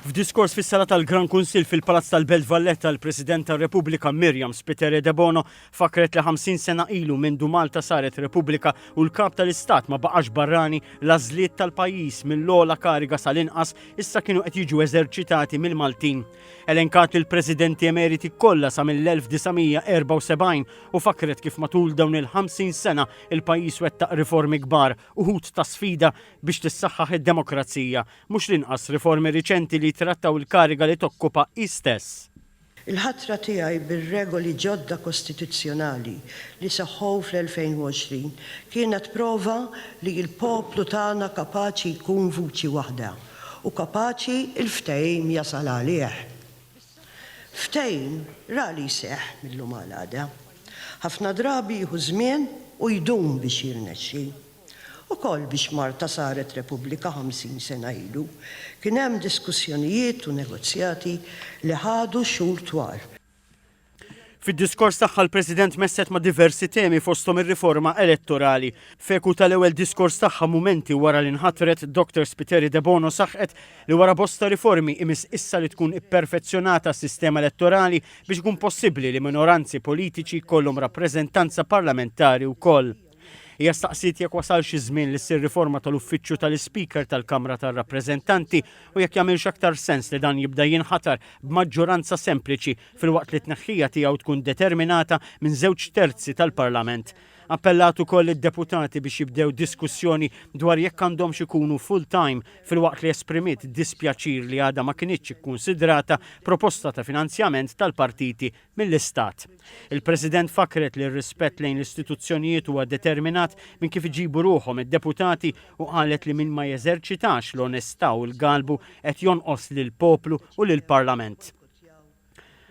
F'diskors fis-sala tal-Gran Kunsill fil-Palazz tal-Belt Valletta, il-President tar-Repubblika Myriam Spiteri Debono fakret li 50 sena ilu mindu Malta saret Repubblika u l-Kap tal-Istat ma baqax barrani, l-għażliet tal-pajjiż mill-ogħla kariga sal-inqas issa kienu qed jiġu eżerċitati mill-Maltin. Elenkat lill-Presidenti Emeriti kollha sa mill-1974 u fakret kif matul dawn il-50 sena il-pajjiż wettaq riformi kbar, uħud ta' sfida biex tissaħħaħ id-demokrazija. Mhux l-inqas riformi riċenti li jittrattaw il-kariga li tokkupa hi stess. Il-ħatra tiegħi bir-regoli ġodda kostituzzjonali li seħħow fl-2020 kienet prova li l-poplu tagħna kapaċi jkun vuċi waħda u kapaċi l-ftehim jasal għalih. Ftehim rari jseħħ mil-lum għal għada. Ħafna drabi jieħu żmien u jdum biex jirnexxi. Ukoll biex Malta saret Repubblika 50 sena ilu, kien hemm diskussjonijiet u negozjati li ħadu xhur twal. Fid-diskors tagħha l-President messet ma' diversi temi fosthom ir-riforma elettorali. F'eku tal-ewwel diskors tagħha mumenti wara li nħatret, Dr Spiteri Debono saħqet li wara bosta riformi imiss issa li tkun ipperfezzjonata s-sistema elettorali biex ikun possibbli li minoranzi politiċi jkollhom rappreżentanza parlamentari wkoll. Hija staqsiet jekk wasalx iż-żmien li ssir riforma tal-uffiċċju tal-Ispeaker tal-Kamra tar-Rappreżentanti u jekk jagħmilx aktar sens li dan jibda jinħatar b'maġġoranza sempliċi filwaqt li t-tneħħija tiegħu tkun determinata minn żewġ terzi tal-Parlament. Appellat ukoll lid-deputati biex jibdew diskussjoni dwar jekk għandhomx ikunu full-time filwaqt li esprimiet dispjaċir li għadha ma kinitx ikkunsidrata proposta ta' finanzjament tal-partiti mill-Istat. Il-President fakkret li r-rispett lejn l-istituzzjonijiet huwa determinat minn kif iġibu ruħhom id-deputati u qalet li min ma jeżerċitax l-onestà u l-galbu qed jonqos lill-poplu u lill-Parlament.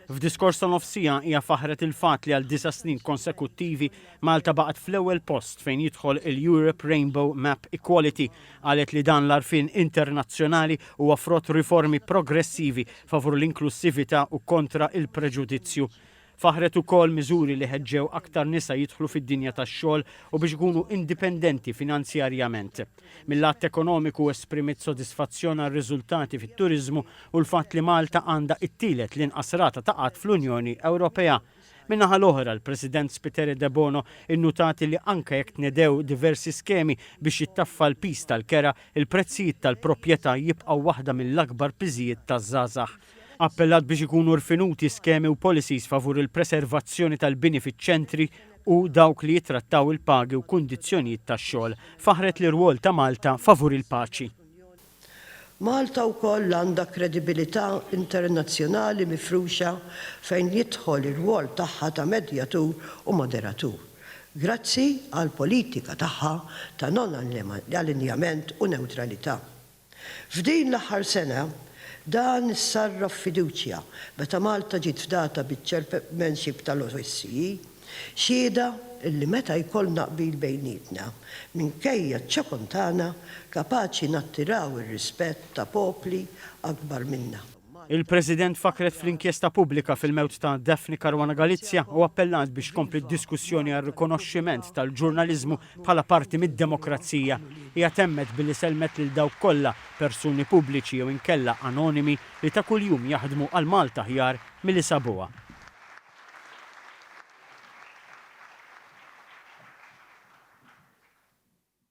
F'diskors ta' nofs siegħa hija faħħret il-fatt li għal disa' snin konsekuttivi Malta baqgħet fl-ewwel post fejn jidħol il-Europe Rainbow Map Equality. Qalet li dan l-għarfien internazzjonali huwa frott riformi progressivi favur l-inklussività u kontra l-preġudizzju. Faħħret ukoll miżuri li ħeġġew aktar nisa jidħlu fid-dinja tax-xogħol u biex ikunu indipendenti finanzjarjament. Mil-lat ekonomiku esprimiet sodisfazzjon għar-riżultati fit-turiżmu u l-fatt li Malta għandha t-tielet l-inqas rata ta' qgħad fl-Unjoni Ewropea. Min-naħa l-oħra, l-President Spiteri Debono innutat li anke jekk tnedew diversi skemi biex jittaffa l-piż tal-kera, il-prezzijiet tal-proprjetà jibqgħu waħda mill-akbar piżijiet taż-żgħażagħ. Appellat biex ikunu rfinuti skemi u policies favur il-preservazzjoni tal-bini fiċ-ċentri u dawk li jittrattaw il-pagi u kundizzjonijiet tax-xogħol. Faħħret l-irwol ta' Malta favur il-paċi. Malta wkoll għandha kredibilità internazzjonali mifruxa fejn jidħol ir-rwol tagħha ta' medjatur u moderatur, grazzi għall-politika tagħha ta' non-allinjament u newtralità. F'din l-aħħar sena, dan issarraf f'fiduċja meta Malta ġiet fdata biċ-Chairmanship tal-OSCE, Xhieda illi meta jkollna qbil bejnietna, minkejja ċ-ċokon tagħna, kapaċi nattiraw ir-rispett ta' popli akbar minna. Il-President fakkret fl-inkjesta pubblika fil-mewt ta' Daphne Caruana Galizia u appellat biex tkompli d-diskussjoni għar-rikonoxximent tal-ġurnaliżmu bħala parti mid-demokrazija. Hija temmet billi sellmet lil dawk kollha, persuni pubbliċi jew inkella anonimi, li ta' kuljum jaħdmu għal Malta aħjar milli sabuha.